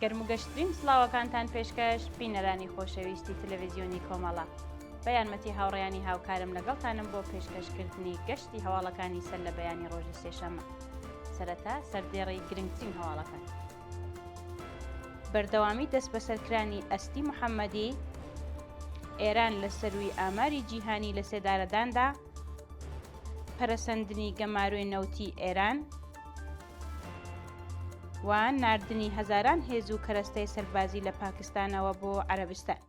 گەرم و گەشترین سڵاوەکانتان پێشکەش بینەرانی خۆشەویستی تەلەڤیزیۆنی کۆمەڵە. بە یارمەتی هاوڕێیانی هاوکارم لەگەڵتانم بۆ پێشکەشکردنی گەشتی هەواڵەکانی سەر لە بەیانی ڕۆژی سێشەممە. سەرەتا سەردێڕی گرنگترین هەواڵەکان. بەردەوامی دەستبەسەرکرانی ئەستی محەممەدی، ئێران لە سەرووی ئاماری جیهانی لەسێدارەداندا، پەرەسەندنی گەمارۆی نەوتی ئێران و ناردنی هەزاران هێز و کەرەستەی سەربازی لە پاکستانەوە بۆ عەرەبستان.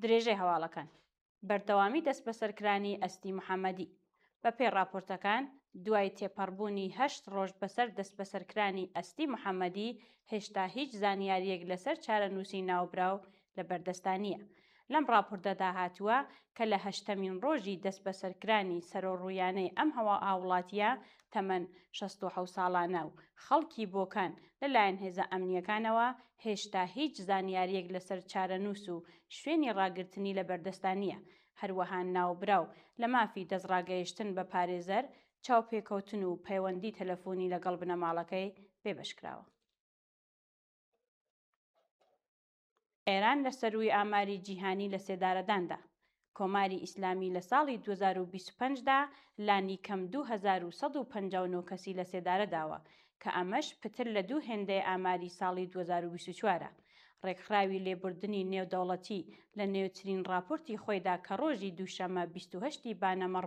درێژەی هەواڵەکان بەردەوامی دەستبەسەرکرانی ئەستی محەمەدی بەپێی ڕاپۆرتەکان، دوای تێپەڕبوونی هەشت ڕۆژ بەسەر دەستبەسەرکرانی ئەستی محەمەدی، هێشتا هیچ زانیارییەک لەسەر چارەنووسی ناوبراو لە بەردەستا نییە. لەم ڕاپۆرتەدا هاتووە کە لە هەشتەمین ڕۆژی دەستبەسەرکرانی سەرۆڕوویانەی ئەم هاووڵاتییە تەمەن 67 ساڵانە و خەڵکی بۆکان لەلایەن هێزە ئەمنییەکانەوە هێشتا هیچ زانیارییەک لەسەر چارەنووس و شوێنی ڕاگرتنی لە بەردەستا نییە. هەروەها ناوبراو لە مافی دەستڕاگەیشتن بە پارێزەر، چاوپێکەوتن و پەیوەندی تەلەفۆنی لەگەڵ بنەماڵەکەی بێبەش کراوە. ئێران لە سەرووی ئاماری جیهانی لەسێدارەداندا، کۆماری ئیسلامی لە ساڵی 2025 دا لانیکەم 2159 کەسی لەسێدارە داوە، کە ئەمەش پتر لە دوو هێندەی ئاماری ساڵی 2024 ە. ڕێکخراوی لێبوردنی نێودەوڵەتی لە نوێترین ڕاپۆرتی خۆیدا کە ڕۆژی دووشەممە 28 ی بانەمەڕ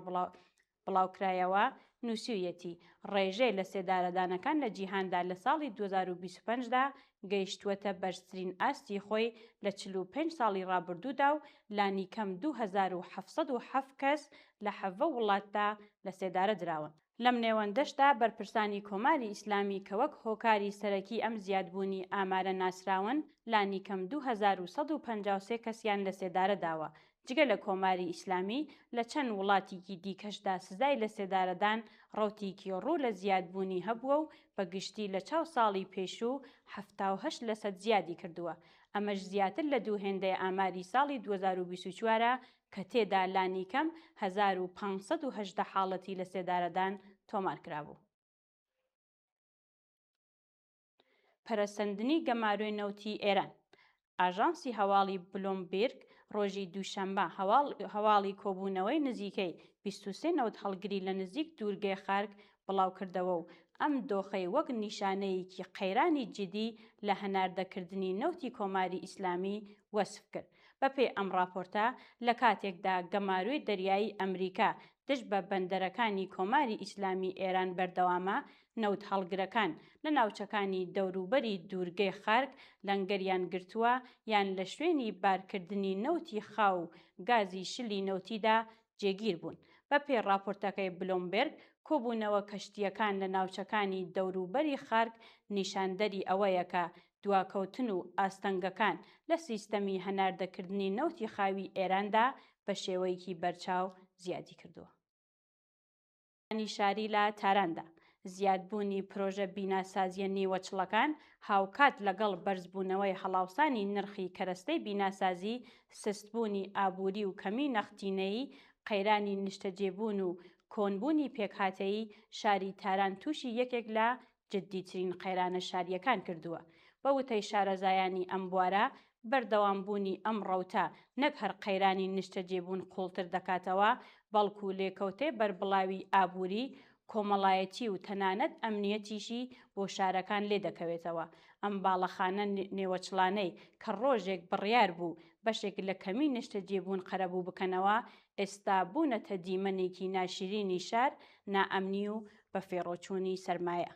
بڵاوکرایەوە، نووسیویەتی، ڕێژەی لەسێدارەدانەکان لە جیهاندا لە ساڵی 2025 دا گەیشتووەتە بەرزترین ئاستی خۆی لە 45 ساڵی ڕابردوودا و لانیکەم 2707 کەس لە 17 وڵاتدا لەسێدارە دراون. لەم نێوەندەشدا بەرپرسانی کۆماری ئیسلامی کە وەک هۆکاری سەرەکی ئەم زیادبوونی ئامارە ناسراون، لانیکەم 2153 کەسیان لەسێدارە داوە، جگە لە کۆماری ئیسلامی لە چەند وڵاتیکی دیکەشدا سزای لەسێدارەدان ڕەوتیکی ڕوو لە زیادبوونی هەبووە و بە گشتی لە چاو ساڵی پێشوو 78 لەسەد زیادی کردووە، ئەمەش زیاتر لە دوو هێندەی ئاماری ساڵی 2024 ە کە تێدا لانیکەم 1518 حاڵەتی لەسێدارەدان تۆمار کرابوو. پەرەسەندنی گەمارۆی نەوتی ئێران. ئاژانسی هەواڵی بلومبیرگ ڕۆژی دووشەممە هەواڵی کۆبوونەوەی نزیکەی 23 نەوتهەڵگری لە نزیک دوورگەی خارک بڵاوکردەوە و ئەم دۆخەی وەک نیشانەیەکی قەیرانی جیدی لە هەناردەکردنی نەوتی کۆماری ئیسلامی وەسف کرد. بەپێی ئەم ڕاپۆرتە، لە کاتێکدا گەمارۆی دەریایی ئەمریکا دژ بە بەندەرەکانی کۆماری ئیسلامی ئێران بەردەوامە، نەوتهەڵگرەکان لە ناوچەکانی دەوروبەری دوورگەی خارک لەنگەریان گرتووە یان لە شوێنی بارکردنی نەوتی خاو و گازی شلی نەوتیدا جێگیر بوون. بەپێی ڕاپۆرتەکەی بلۆمبێرگ، کۆبوونەوە کەشتییەکان لە ناوچەکانی دەوروبەری خارک نیشاندەری ئەوەیە کە دواکەوتن و ئاستەنگەکان لە سیستەمی هەناردەکردنی نەوتی خاوی ئێراندا بە شێوەیەکی بەرچاو زیادی کردووە. شاری لە تاراندا زیادبوونی پرۆژە بیناسازییە نیوەچڵەکان هاوکات لەگەڵ بەرزبوونەوەی هەڵاوسانی نرخی کەرەستەی بیناسازی، سستبوونی ئابووری و کەمی نەختینەیی، قەیرانی نیشتەجێبوون و کۆنبوونی پێکهاتەیی، شاری تاران تووشی یەکێک لە جددیترین قەیرانە شارییەکان کردووە. بە وتەی شارەزایانی ئەم بوارە، بەردەوامبوونی ئەم ڕەوتە نەک هەر قەیرانی نیشتەجێبوون قووڵتر دەکاتەوە، بەڵکو لێکەوتەی بەربڵاوی ئابووری، کۆمەڵایەتی و تەنانەت ئەمنییەتیشی بۆ شارەکان لێ دەکەوێتەوە. ئەم باڵەخانە نێوەچڵانەی کە ڕۆژێک بڕیار بوو بەشێک لە کەمی نیشتەجێبوون قەرەبوو بکەنەوە، ئێستا بوونەتە دیمەنێکی ناشرینی شار، نائەمنی و بەفێڕۆچوونی سەرمایە.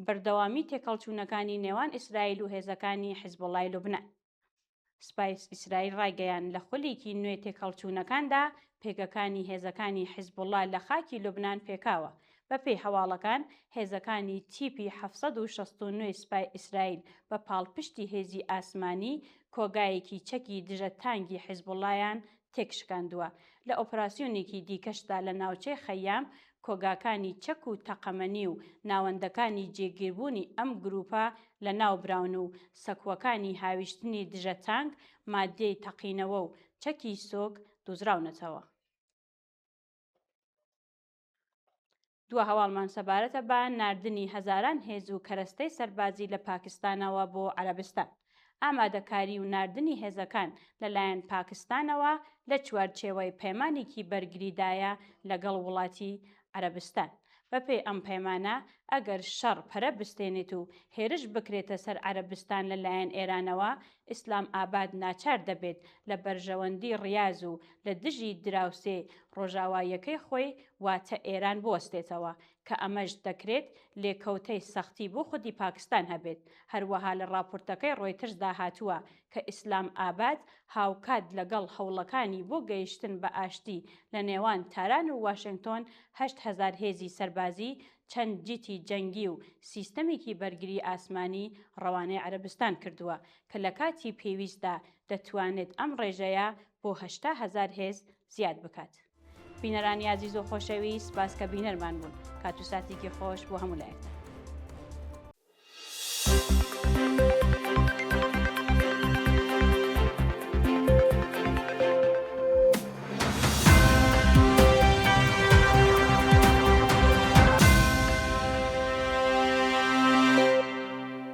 بەردەوامی تێکهەڵچوونەکانی نێوان ئیسرائیل و هێزەکانی حیزبوڵای لوبنان. سوپای ئیسرائیل ڕایگەیاند لە خولێکی نوێی تێکهەڵچوونەکاندا پێگەکانی هێزەکانی حیزبوڵا لە خاکی لوبنان پێکاوە. بەپێی هەواڵەکان هێزەکانی تیپی 769 سوپای ئیسرائیل بە پاڵپشتی هێزی ئاسمانی کۆگایەکی چەکی دژە تانگی حیزبوڵایان تێکشکاندووە. لە ئۆپراسیۆنێکی دیکەشدا لە ناوچەی خەیام. کۆگاکانی چەک و تەقەمەنی و ناوەندەکانی جێگیربوونی ئەم گرووپە لەناوبراون و سەکووەکانی هاویشتنی دژە تانک، ماددەی تەقینەوە و چەکی سوک دوزراونەتەوە. دوا هەواڵمان سەبارەتە بە ناردنی هەزاران هێز و کەرەستەی سەربازی لە پاکستانەوە بۆ عەرەبستان. ئامادەکاری و ناردنی هێزەکان لەلایەن پاکستانەوە لە چوارچێوەی پەیمانێکی بەرگریدایە لەگەڵ وڵاتی عەرەبستان. بەپێی ئەم پەیمانە ئەگەر شەڕ پەرە بستێنێت و هێرش بکرێتە سەر عەرەبستان لە لایەن ئێرانەوە، ئیسلام ئاباد ناچار دەبێت لە بەرژەوەندی ڕیاز و لە دژی دراوسێ ڕۆژاواییەکەی خۆی واتە ئێران بوەستێتەوە کە ئەمەش دەکرێت لێکەوتەی سەختی بۆ خودی پاکستان هەبێت. هەروەها لە ڕاپۆرتەکەی ڕۆیتەرزدا هاتووە کە ئیسلام ئاباد هاوکات لەگەڵ هەوڵەکانی بۆ گەیشتن بە ئاشتی لە نێوان تاران و واشێنگتۆن 8000 هێزی سەربازی، چەند جیتی جەنگی و سیستەمێکی بەرگری ئاسمانی ڕەوانەی عەرەبستان کردووە کە لە کاتی پێویستدا دەتوانێت ئەم ڕێژەیە بۆ 80 هەزار هێز زیاد بکات. بینەرانی ئازیز و خۆشەویست سپاس کە بینەرمان بوون. کات و ساتێکی خۆش بۆ هەموو لایەکتان.